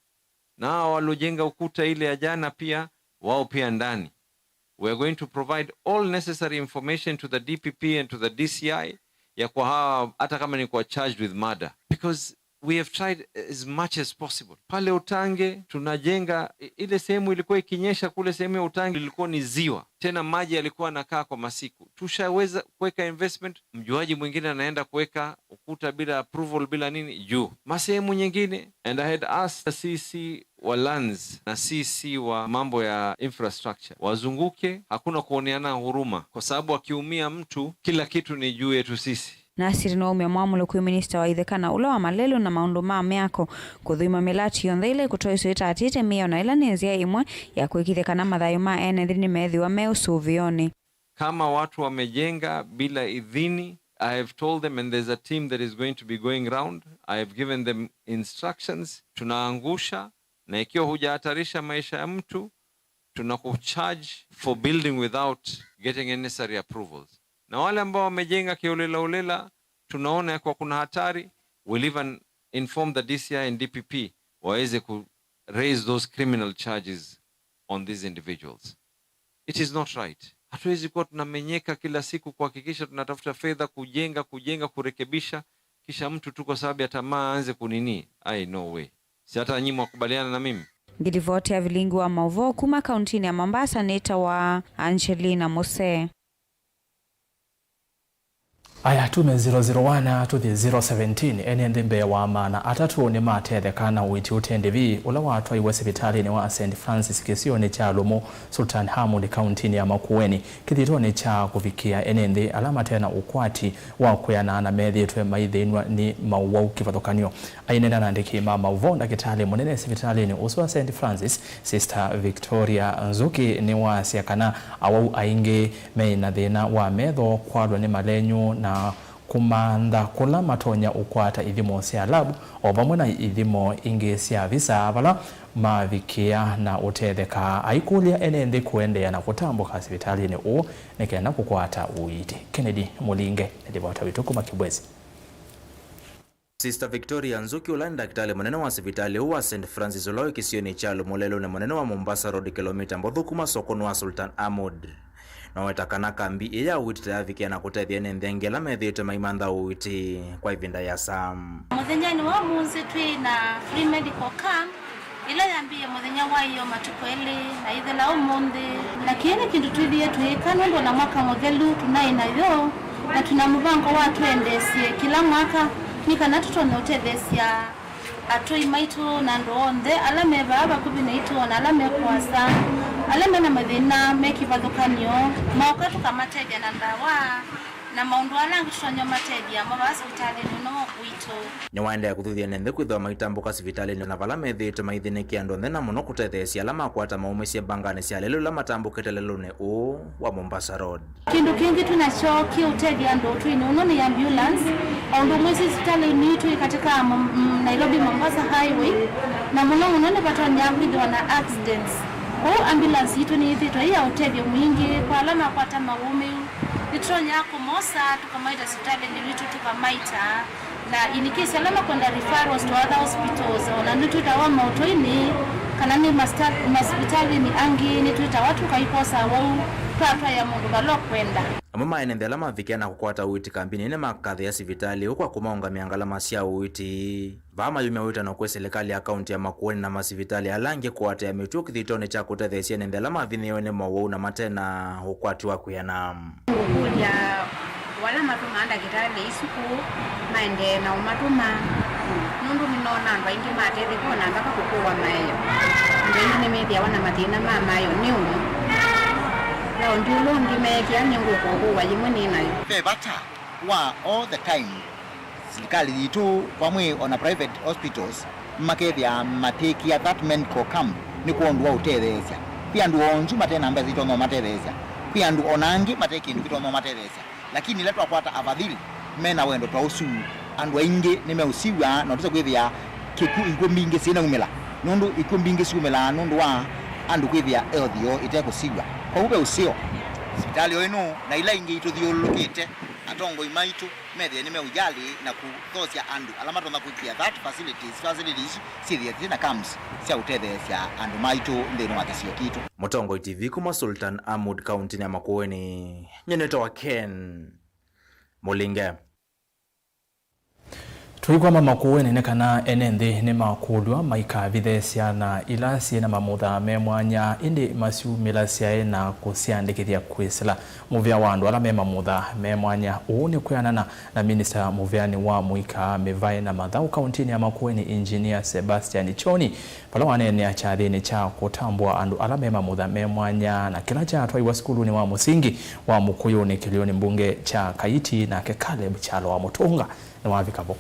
Na hawa waliojenga ukuta ile ya jana pia, wao pia ndani. We are going to provide all necessary information to the D P P and to the D C I ya kwa hawa, hata kama ni kwa charged with murder. Because we have tried as much as possible. Pale Utange tunajenga i-, ile sehemu ilikuwa ikinyesha kule, sehemu ya Utange ilikuwa ni ziwa. Tena maji yalikuwa yanakaa kwa masiku. Tushaweza kuweka investment, mjuaji mwingine anaenda kuweka ukuta bila approval, bila nini, juu. Masehemu nyingine, and I had asked the C C wa lands na C C wa mambo ya infrastructure wazunguke, hakuna kuoneana huruma, kwa sababu akiumia mtu, kila kitu ni juu yetu sisi. Nasir nĩwaumya mwamũlo kwĩ minista wa ithekana ũla wa malelũ na maũndũ ma myako kũthũima mĩlati yonthe ĩla ĩkũtwaĩswa ĩtatĩte mĩao na ĩla nĩ nzĩa ĩmwe ya kũĩkĩĩthya kana mathayũ ma ene nthĩ nĩmeethĩwa me ũsũvĩonĩ. Kama watu wamejenga bila idhini, I have told them and there's a team that is going to be going round. I have given them instructions. Tunaangusha, na ikiwa hujahatarisha maisha ya mtu, tunakucharge for building without getting any necessary approvals. Na wale ambao wamejenga kiholela holela, tunaona ya kuwa kuna hatari, we'll even inform the D C I and D P P waweze ku raise those criminal charges on these individuals. It is not right. Hatuwezi kuwa tunamenyeka kila siku kuhakikisha tunatafuta fedha kujenga, kujenga, kurekebisha, kisha mtu tu kwa sababu ya tamaa aanze kunini. Ai, no way. Si hata nyinyi mwakubaliana na mimi? Ngilivoti ya vilingi wa mauvoo kuma kauntinĩ ya Mombasa nĩtawa Angelina Musee. Aya, tume zero zero one tũthi zero seventeen. Ene nthĩ mbee wa maana atatũ nĩmatetheka na ũiiti ũte ndĩvi ũla watwaiwe sivitalĩnĩ wa Saint Francis kĩsionĩ kya Lumu, Sultan Hamud, kauntinĩ ya Makueni, kĩthĩtonĩ kya kũvikĩa ene nthĩ ala mate na ũkwati wa kwĩanana methĩĩtwe maithĩnw'a nĩ maũwau kĩvathũkany'o. Aineena na andĩki ma maũvoo, ndakĩtalĩ mũnene sivitalĩnĩ ũsu wa Saint Francis, Sister Victoria Nzuki, nĩwasya kana awau aingĩ meĩ na thĩna wa metho, kwalwa nĩ malenyu, na kũmantha kũla matonya ũkwata ithimo sya lab, o vamwe na ithimo ingĩ sya visa vala mavikĩa na ũtetheka. Aikũlya ene nthĩ kũendeea na kũtambũka sivitalĩnĩ ũũ nĩ kenda kũkwata ũiiti. Kennedy Mũlinge nĩ livota witũ kuma Kibwezi. Sister Victoria Nzuki, ũla nĩ ndakĩtalĩ mũnene wa sivitalĩ ũũ wa Saint Francis, ũla wĩ kĩsionĩ kya Lumu, lelũnĩ mũnene wa Mombasa Road, kĩlomita mbothũ kuma sokonĩ wa Sultan Ahmud, noweta kana kambi ĩĩ ya ũiiti yavikĩa na kũtethya ene nthĩ angĩ ala methĩĩtwe maimantha ũiiti kwa ĩvinda yasa. Mũthenyanĩ wa ũmũnthĩ twĩ na free medical camp. Ĩla yambĩĩe mũthenya wa ĩyoo matukũ elĩ na ĩthela ũmũnthĩ, na kĩĩ nĩ kĩndũ twĩthĩie tũyĩka nũndũ ona mwaka mũthelu tũnaĩ nayo, na twĩna mũvango wa tũendeesye kĩla mwaka nĩ kana tũtonye ũtetheesya atũi maitũ na andũ onthe ala me vaa vakuvĩ naitũ, ona ala me kũasa, ala mena mathĩna me kĩvathũkany'o, maũka tũkamatethya na ndawa, Na maũndũ ala angĩ tũtonya ũmatethya mo vaa sivitalĩnĩ ũno witũ. Nĩwaendee kũthuthya ene nthĩ kwĩthĩwa maitambũka sivitalĩnĩ na vala methĩĩtwe maithĩnĩkĩa andũ onthe, na mũno kũtetheesya ala makwata maumĩsye mbanganĩ sya lelũ ila matambũkĩte lelũnĩ ũũ wa Mombasa Road. Kĩndũ kĩngĩ twĩ nakyo kĩũtethya andũ ũtũinĩ ũno nĩ ambulance. O ũndũ mwĩsĩ sivitalĩnĩ itũ ĩ katika Mo-, mm, Nairobi Mombasa Highway, na mũno mũno nĩvatonya kwĩthĩwa na accidents. Kwoou ambulance yitũ nĩyĩthĩĩtwe ĩ ya ũtethyo mwingĩ kwa ala makwata maũmĩu. Nĩtũtonya kũmosa tũkamaita sivitalĩnĩ witũ tũkamaita, na in case ala makwenda referrals to other hospitals, ona nĩtwĩtawa maũtũinĩ kana nĩ masita-, masivitalĩnĩ angĩ nĩtwĩtawa tũkaikosa wau twatwaĩa mũndũ vala ũkwenda. Amwe ma ene nthĩ ala mavikĩa na kũkwata ũiiti kambinĩ nĩmakathĩa sivitalĩ ũũ kwa kũmaũngamĩa ngalama sya ũiiti. Vaa mayumya wĩtano kwĩ silikalĩ ya kaunti ya Makueni na masivitalĩ ala angĩ kũatĩĩa mĩtw'ĩ kĩthitonĩ kya kũtetheesya ene nthĩ ala mavinyĩĩwe nĩ mowau na mate na ũkwati wa kwĩana. Ngũkũlya vala matũmaa ndakĩtalĩ isu kũũ maendee na ũmatũma, nũndũ nĩnoona andũ aingĩ matetheka o na nthaka kũkũwa maeo. Andũ aingĩ nĩmethĩawa na mathĩna ma maeo nĩ ũndũ laũndi ũla ũngĩ meekĩa nĩngũka ũkũwa yĩmwe nĩ nayo. Ve vata wa all the time silikalĩ yitũ vamwe o na private hospitals makethĩa matĩkĩa that medical camp nĩ kwondũ wa ũtetheesya. Kwĩ andũ onzu mate na mbesa itonya ũmatetheesya, kwĩ andũ o na angĩ mate kĩndũ kĩtonya ũmatetheesya, lakini ĩla twakwata afadhili me na wendo ta ũsu, andũ aingĩ nĩmeũsiw'a na ũtĩsa kwĩthĩa kĩkw'ũ, ikw'ũ mbingĩ syĩnaumĩla, nũndũ ikw'ũ mbingĩ syumĩlaa nũndũ wa andũ kwĩthĩa health yoo ĩte kũsiw'a. Kwoou ve ũseo, sivitalĩ o ĩno na ila ingĩ itũthyũlũlũkĩte, atongoi maitũ methĩe nĩmeũjali na kũthosya andũ ala matonya kwĩkĩa that facilities, facilities isu syĩthĩe syĩ na camps sya ũtetheesya andũ maitũ nthĩnĩ wa kĩsio kitũ. Mũtongoi T V kuma Sultan Ahmud, kauntinĩ ya Makueni, nyie nĩtawa Ken Mũlinge. Tũikwama Makueni nĩ kana ene nthĩ nĩmakũlw'a maikavithe syana ila syĩ na mamutha me mwanya, ĩndĩ masyumĩlasyae na kũsyandĩkĩthya kwĩsĩla mũvĩa wa andũ ala me mamutha me mwanya. Ũu nĩ kwĩanana na minista mũvĩanĩ wa mũika, mĩvaĩ na mathaũ kauntinĩ ya Makueni, Engineer Sebastian Choni, vala waneenea kyathĩnĩ kya kũtambũa andũ ala me mamutha me mwanya na kĩla kyatwaiwa sukulunĩ wa mũsingi wa Mũkũyũnĩ kĩlĩonĩ mbunge kya Kaiti, nake Caleb Kyalo wa Mũtũnga nĩwavika vo.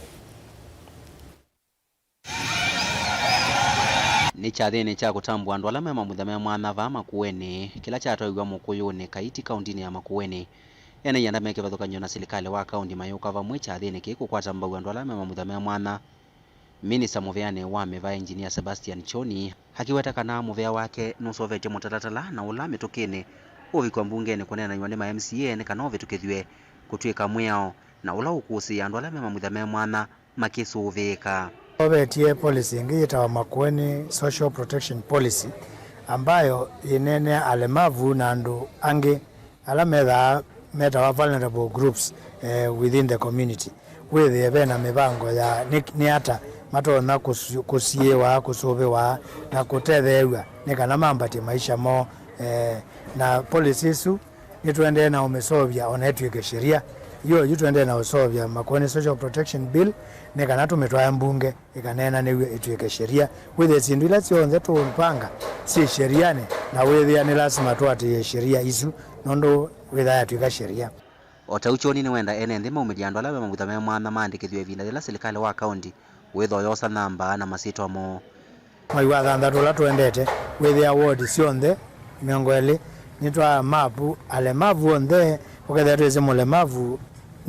Nĩ kyathĩnĩ kya kũtambũa andũ ala me mamutha me mwanya vaa Makueni, kĩla kyatwaiwa Mũkũyũnĩ Kaiti, kauntinĩ ya Makueni. Ene ianda me kĩvathũkany'o na silikalĩ wa kaunti mayũka vamwe kyathĩnĩ kĩĩ kũkwata mbau andũ ala me mamutha me mwanya. Minista mũvĩanĩ wa mĩvaĩ, Engineer Sebastian Choni, akĩweta kana mũvĩa wake nũseũvĩtye mũtalatala na ũla mĩtũkĩnĩ ũvikwa mbungenĩ kũneenany'a nĩ ma M C A nĩ kana ũvĩtũkĩthw'e kũtw'ĩka mwĩao, na ũla ũkũsĩĩa andũ ala me mamutha me mwanya makĩsũvĩĩka. Tũseũvĩtye policy ĩngĩ yĩtawa Makueni Social Protection Policy, ambayo yĩneenea alemavu na andũ angĩ ala methaa metawa vulnerable groups, eh, within the community. Wĩthĩe ve na mĩvango ya nĩ, nĩ ata matonya kũsu-, kũsiĩĩwa, kũsũvĩwa, na kũtetheew'a nĩ kana mambatye maisha moo. Eh, na policy ĩsu nĩtũendee na ũmĩseũvya o na ĩtw'ĩke sheria. Yo yu tũendee na ũseũvya Makueni Social Protection Bill nĩ kana tũmĩtwae mbunge ĩkaneenanĩw'e ĩtw'ĩke sheria. Wĩthĩe syĩndũ ila syonthe tũũvanga syĩ sherianĩ, na wĩthĩa nĩ lasima tũatĩĩe sheria isu, nũndũ wĩthaa yatw'ĩka sheria. O ta ũu, Kyoni nĩwenda ene nthĩ maumĩlye andũ ala me mamutha me mwanya maandĩkĩthw'e ĩvinda yĩla silikalĩ wa kaunti wĩthwa yosa namba na masyĩtwa moo. Mwei wa thanthatũ ũla tũendete, wĩthĩa ward syonthe mĩongo ĩlĩ nĩtwaa mapu alemavu onthe, ũkethĩa twĩsĩ mũlemavu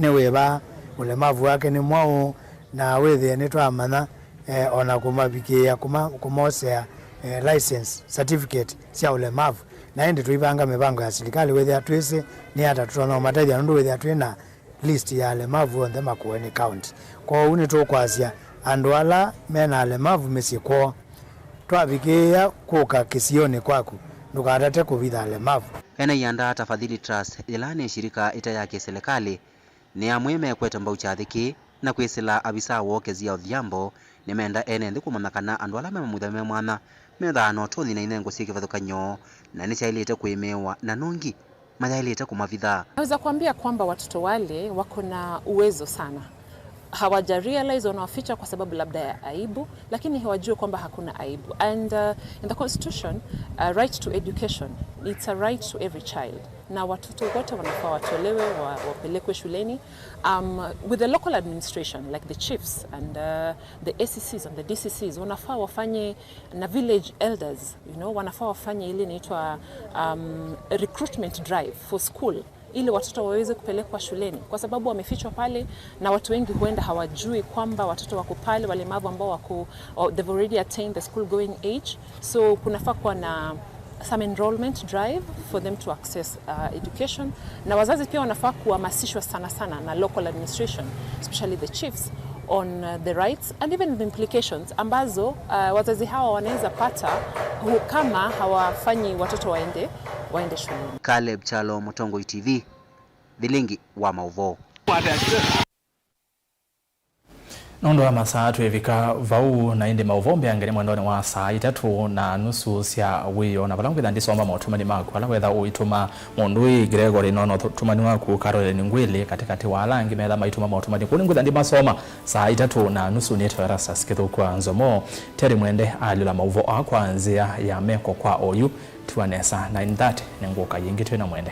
nĩ wĩva, ũlemavu wake nĩ mwaũ, na wĩthĩe nĩtwamanya, eh, o na kũmavikĩĩa, kũma-, kũmosea, eh, license certificate sya ũlemavu. Na ĩndĩ tũivanga mĩvango ya silikalĩ wĩthĩa twĩsĩ nĩ ata tũtonya ũmatethya, nũndũ wĩthĩa twĩ na list ya alemavu onthe Makueni County. Kwoou nĩtũkwasya andũ ala me na alemavu mĩsyĩ kwoo, twavikĩĩa kũka kĩsionĩ kwaku, ndũkatate kũvitha alemavu. Ene ianda ta Fadhili Trust, yĩla nĩ shirika ĩte ya kĩsilikalĩ, nĩ amwe mekwete mbau kyathĩ kĩĩ na kwĩsĩla avisaa woo Kezia Odhiambo, nĩmenda ene nthĩ kũmanya kana andũ ala me mamutha me mwanya methaa na ũtonyi na inengo syĩ kĩvathũkany'o, na nĩsyaĩlĩte kũĩmĩĩwa na nũngĩ mayaĩlĩte kũmavitha. Naweza kuambia kwamba watoto wale wako na uwezo sana. hawaja realize, wanawaficha kwa sababu labda ya aibu, lakini hawajue kwamba hakuna aibu. And uh, in the constitution, uh, right to education, it's a right to every child. Na watoto wote wanafaa watolewe, wa, wapelekwe shuleni, um, with the local administration, like the chiefs and uh, the A C Cs and the D C Cs, wanafaa wafanye, na village elders, you know, wanafaa wafanye ile inaitwa um, recruitment drive for school, ili watoto waweze kupelekwa shuleni, kwa sababu wamefichwa pale, na watu wengi huenda hawajui kwamba watoto wako pale, walemavu ambao wako, or they've already attained the school going age. So kunafaa kuwa na some enrollment drive for them to access uh, education, na wazazi pia wanafaa kuhamasishwa sana sana na local administration, especially the chiefs, on uh, the rights and even the implications ambazo uh, wazazi hawa wanaweza pata hu- kama hawafanyi watoto waende, waende shuleni. Caleb Kyalo, Mũtongoi T V, Vilingi wa Maũvoo. Nũndũ wa masaa twĩvika vau, na ĩndĩ maũvoo mbeange nĩ mwendonĩ wa saa itatũ na nusu sya wĩoo, na vala ngwĩtha ndisoma motũmani maku ala wetha ũitũma mũndũ wĩ Gregory, no no ũtũmani waku Caroline Ngwĩlĩ katĩkatĩ wa ala angĩ metha maitũma motũmani kũu, nĩngwĩtha ndimasoma saa itatũ na nusu. Nĩtawa Erastus Kĩthũku wa Nzomo. Terry Mwende alyũla maũvoo aa kwa nzĩa ya meko kwa oyu. Tiwa nesa, nine thirty nĩngũka yĩngĩ twĩ na Mwende.